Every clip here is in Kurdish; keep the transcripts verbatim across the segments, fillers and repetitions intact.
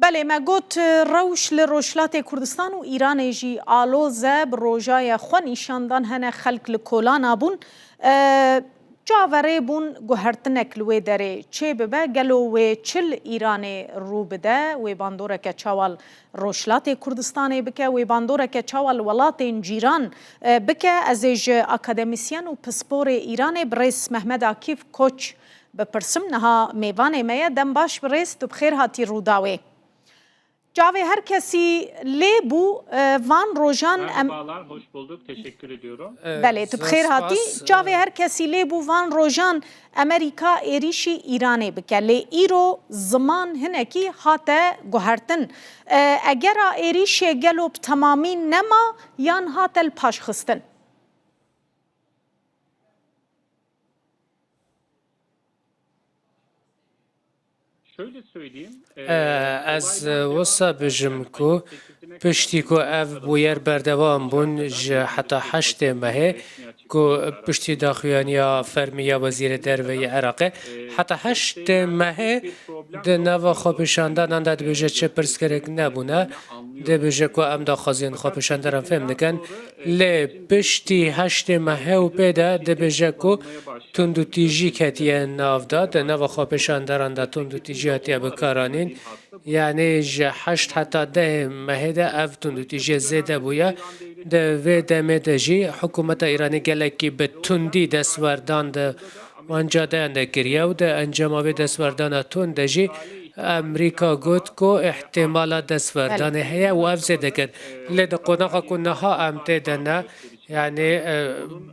Belê, me got, rewş li Rojhilatê Kurdistan û Îranê jî aloz e, bi rojaye xwe nîşandan hene xelk li kolana bûn. E, çaverê bûn guhertinek li wê derê çê bibe, gelo wê çi li Îranê rû bide, wê bandoreke çawa li Rojhilatê Kurdistanê bike, wê bandoreke çawa li welatên cîran, e, bike? Ez ê ji akademisyen û pisporê Îranê birêz Mehmed Akîf Koç bipirsim, niha mêvanê me ye. Dem baş birêz, tu bi xêr hatî Rûdawê. Çavê her kesî lê bû, e, van rojan em- Merhabalar, hoş bulduk. Teşekkür ediyorum. Belê, tu bi xêr hatî. Çavê her kesî lê bû van rojan Amerîka êrîşî Îranê bike. Lê îro ziman hinekî hate guhertin. E, egera êrîşê gelo bi temamî nema yan hate li paş xistin? Şöyle söyleyeyim, e, Ee, ez, e, wisa bijim ku piştî ku ev bûyer berdewam bûn ji heta heştê mehê, ku piştî daxuyaniya fermî ya Wezîrê Derve yê Iraqê, heta heştê mehê di nava xwepêşandanan de dibêje çi pirsgirêk nebûne, dibêje ku em daxwaziyên xwepêşandaran fêm dikin. Lê piştî heştê mehê û pê de dibêje ku tundûtîjî ketiye nav de, di nava xwepêşandaran de tundûtîjî hatiye bikaranîn. Yanî ji heşt heta deh mehê de ev tundûtîjî zêde bûye. Di vê demê de jî hikûmeta Îranê gelekî bi tundî destwerdan di wan cadeyan de kiriye û di encama vê destwerdana tund de jî Amerîka got ku îhtîmala destwerdanê heye û ev zêde kir. Lê di qonaxa ku niha em tê de ne, yanî, e,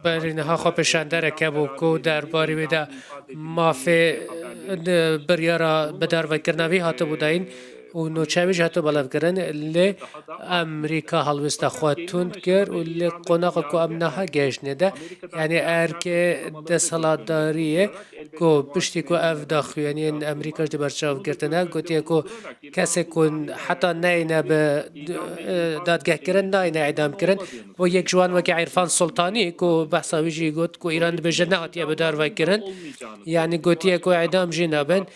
berî niha xwepêşanderek hebû ku derbarê wê de mafê, e, biryara bidarvekirina vî hatibû dayîn û nûçe wî jî hatibû belavkirin, lê Amerîka helwêsta xwe tund kir û li qonaxa ku em niha gehiştine de, yanî erkê desthilatdariyê ku piştî ku ev daxuyaniyên Amerîka jî di berçav girtine, gotiye ku kesê ku heta neyne bi, e, dadgehkirin, nayne îdamkirin. Bo yek ji wan weke Îrfan Sultanî ku behsa wî jî got ku Îran dibêje nehatiye bidarvekirin. Yanî gotiye ku îdam jî nabin.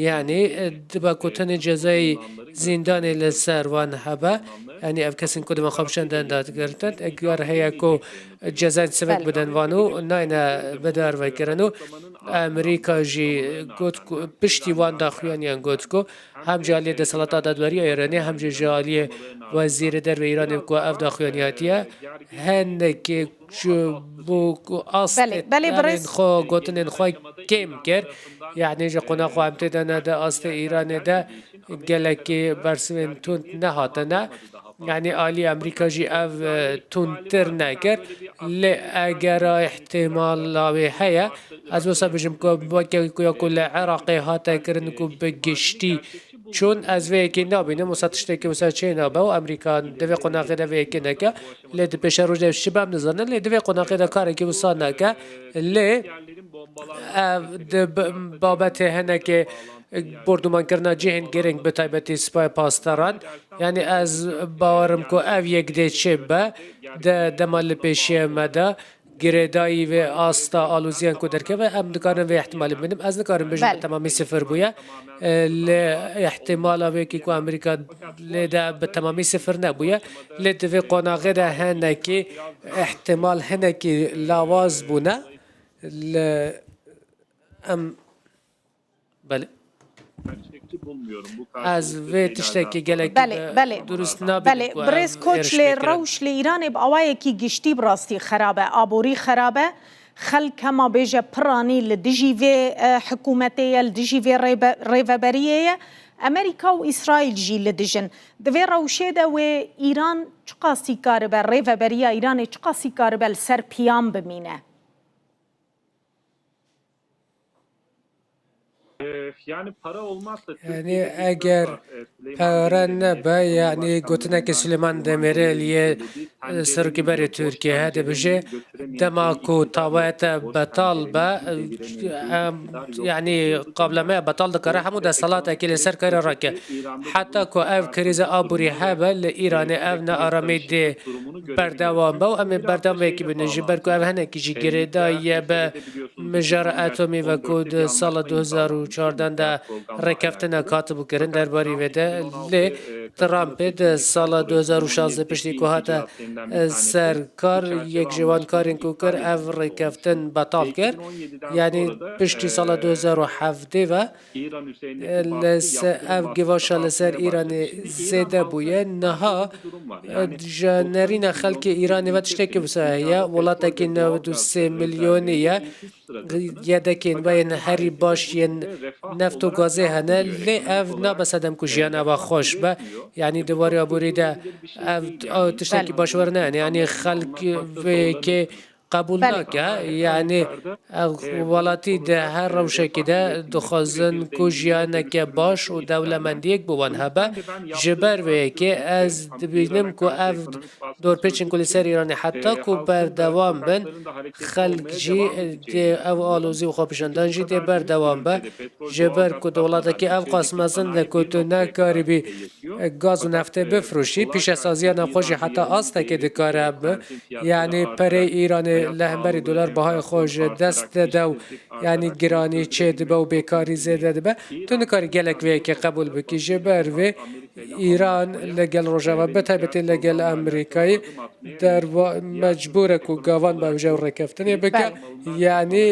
Yanî, e, dibe ku tenê cezayê zîndanê li ser wan hebe. Yanî ev kesên ku di van xwepêşandanan de girtin, eger heye ku cezayên sivik bidin wan û nayne bidarvekirin û Amerîka jî got ku piştî wan daxuyaniyan got ku hem ji aliyê desthilata dadweriya Îranê hem jî ji aliyê Wezîrê Derve Îranê ku ev daxuyaniya hatiye, hinekê ji bo ku astê Belê, belê, birêz. Xwe, gotinên xwe kêm kir. Yanî ji qonaxa em tê de ne di astê Îranê de gelekî bersivên tund nehatine. Yanî alî Amerîka jî ev, e, tundtir nekir. Lê egera îhtîmala wê heye. Ez wisa bijim ku weke ku ya ku li Iraqê hate kirin ku bi giştî çûn, ez vê yekê nabînim. Wisa tiştekî wisa çê nabe û Amerîka di vê qonaxê de vê yekê neke. Lê di pêşerojê çi be em nizanin. Lê di vê qonaxê de karekî wisa neke. Lê ev di b-, babetê hinekê bombardmankirina cihên girîng, bi taybetî Sipayê Pasdaran. Yanî ez bawerim ku ev yek dê çêbibe, di dema li pêşiya me de girêdayî vê asta aloziyan ku derkeve, em dikarin vê îhtîmalê bibînin. Ez nikarim bijim bi Belê. temamî sifir bûye. E, lê îhtîmala wê yekê ku Amerîka lê de bi temamî sifir nebûye. Lê di vê qonaxê de hinekî îhtîmal hinekî lawaz bûne. Li em Belê. Gerçekçi bulmuyorum. Bu Ez karşılıklı vê tiştekî şeylerden gelekî Belê, sonra belê. durust nabînim Belê, ku birêz ev Koç, êrişî lê bikire. rewş li Îranê bi awayekî giştî bi rastî xerab e. Aborî xerab e. Xelk hema bêje piranî li dijî vê, e, hikûmetê ye, li dijî vê rêbe-, rêveberiyê ye. Amerîka û Îsraîl jî li dij in. Di vê rewşê de wê Îran çiqasî karibe, rêveberiya Îranê çiqasî karibe li ser piyam bimîne? Ee, yani para olmazsa Yanî Türkiye'de bir eger söz var, e, Süleyman pere Demirel'in nebe, yanî Cumhurbaşkanlığının gotineke Süleyman Demirel yê, söylediği, e, serokê berê Tirkiye he dibêje, dema ku tawete betal be, e, em, yanî qablemeya betal dikare hemû desthilatekî li ser kare rake. Heta ku ev krîza aborî hebe, li Îranê ev nearamî dê berdewam be û em ê berdewam vê yekê bînin. Ji ber ku ev hinekî jî girêdayî ye bi mijara atomî, veku di sala du hezar û çardan de rêkeftinek hatibû kirin derbarî vê de, lê Trumpê di sala du hezar û şazdeh piştî ku hate, e, ser kar, yek ji wan karên ku kir, ev rêkeftin betal kir. Yanî piştî sala du hezar û hevdeh ve, e, li se-, ev givaşa li ser Îranê zêde bûye. Niha, e, ji nerîna xelkê Îranê ve tiştekî wisa heye. Welatekî newid û sê milyonî ye. Yedekên we yên herî baş yên neft û gazê hene, lê ev nabe sedem ku jiyana we xweş be. Yanî di warê aborî de ev, ew tiştekî Belê. baş wernayene. Yanî xelk vê yekê qebûl Belê. nake. Yanî ev welatî di her rewşekê de dixwazin ku jiyaneke baş û dewlemendiyek bi wan hebe. Ji ber vê yekê ez dibînim ku ev dorpêçên ku li ser Îranê heta ku berdewam bin, xelk jî, e, dê ev alozî û xwepêşandan jî dê berdewam be. Ji ber ku di welatekî ev qas mezin de ku tu nekaribî, e, gaz û neftê bifroşî, pîşesaziya navxwe jî heta astekê dikare bi. Yanî perê Îranê li hemberî dolar bahayê xwe ji dest dide û yanî giranî çê dibe û bêkarî zêde dibe. Tu nikarî gelek vê yekê qebûl bikî. Ji ber vê Îran li gel Rojava, bi taybetî li gel Amerîkayê derwa-, mecbûr e ku gavan bavêje û rêkeftinê bike. Belê. Yanî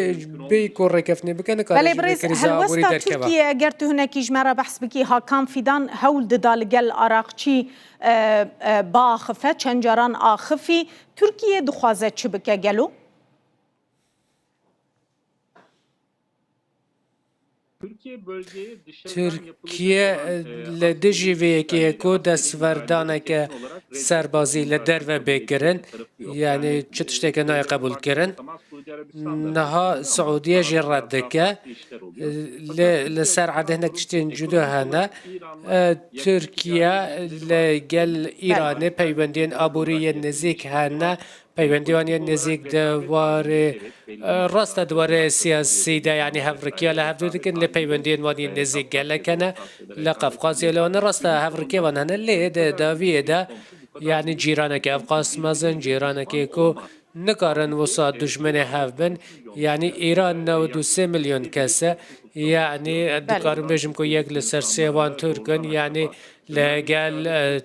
bê ku rêkeftinê bike, nikare Belê jî vê birêz, krîza aborî helwesta derkeve. Tirkiye, eger tu hinekî ji me re behs bikî, Hakan Fidan hewl dida li gel Araqçî, e, e, biaxife, çend caran axifî. Tirkiye dixwaze çi bike gelo? Tirkiye li dijî vê yekê ye ku destverdaneke serbazî li derve bê kirin, yanî çi tişteke nayê qebûlkirin. Niha Siûdiye jî red dike. Lê li ser erdê hinek tiştên cuda hene. Tirkiye li gel Îranê peywendiyên aborî yên nêzîk hene. Peywendî wan yên nêzîk di warê, e, rast e, di warê siyasî de, yanî hevrikiya li hevdû dikin, lê peywendiyên wan yên nêzîk gelek hene. Li Qafqazê li wan rast e, hevrikiya wan hene, lê di dawiyê de, yanî cîranekî ev qas mezin, cîranekî ku nikarin wisa dijminê hev bin, yanî Îran newid û sê milyon kes e, yanî Belê. dikarim bêjim ku yek li ser sê wan Tirk in, yanî li gel, e,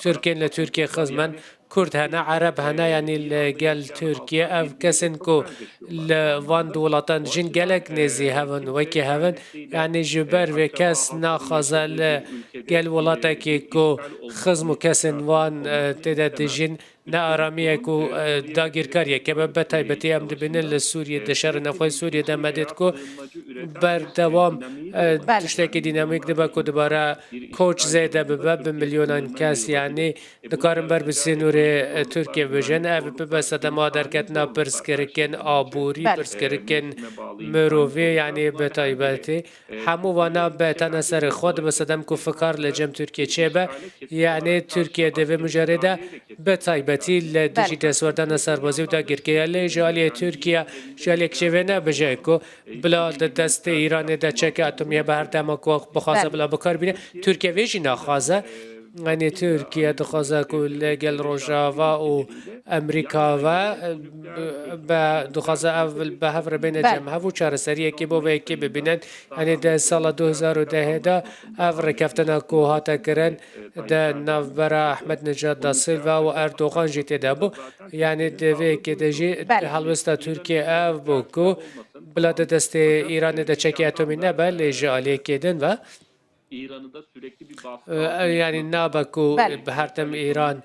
Tirkên li Tirkiye xizm in, Kurd hene, Ereb hene, yanî li gel Tirkiye ev kesên ku li van du welatan dijîn gelek nêzî hev in, wekî hev in. Yanî ji ber vê kes naxwaze li gel welatekî ku xizm û kesên wan, e, tê de dijîn, nearamiyek û, e, dagîrkariyek hebe. Bi taybetî em dibînin li Sûriyê, di şerê navxweyê Sûriyê de me dît ku berdewam, e, Belê. tiştekî dînamîk dibe ku dibare koç zêde bibe, bi milyonan kes, yanî dikarin ber bi sînorê, e, Tirkiye bijîn. Ev bibe sedema derketina pirsgirêkên aborî, Belê. pirsgirêkên mirovî, yanî bi taybetî. Hemû vana bi tene serê xwe dibe sedem ku fikar li cem Tirkiye çêbe. Yanî Tirkiye di vê mijarê de bi taybetî li dijî Belê. destwerdana serbazî û dagirkeriya lê ji aliyê Tirkiye ji aliyek çêvê nebije ku bila di destê Îranê de çeke atomî hebe her dema ku bixwaze Belê. bila bikar bîne. Tirkiye vê jî naxwaze. Yanî Tirkiye dixwaze ku li gel Rojava û Amerîka ve, e, be, dixwaze ev bi hev re bêne Belê. cem hev û çareseriyekê bo vê yekê bibînin. Yanî di sala du hezar û dehê de ev rêkeftina ku hate kirin di navbera Ahmed Necad da Silva û Erdogan jî tê de bû. Yanî di vê yekê de jî Belê. helwesta Tirkiye ev bû ku bila di destê Îranê de çekê atomî nebe, lê ji aliyekê din ve. Ee, yanî nabe ku Belê. bi her dem Îran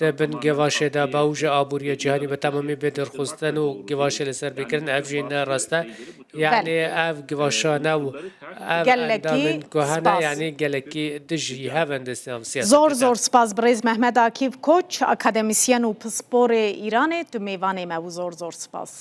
di bin givaşê de be û ji aboriya cîhanî bi temamî bê derxistin û givaşê li ser bê kirin, ev jî ne rast e. Yanî Belê. ev givaşane û ev Gelekî endamên ku hene, spas. yanî gelekî dijî hev in di nav siyaseta Zor, de. zor spas birêz Mehmet Akîf Koç, akademîsyen û pisporê Îranê, tu mêvanê me bû, zor, zor spas.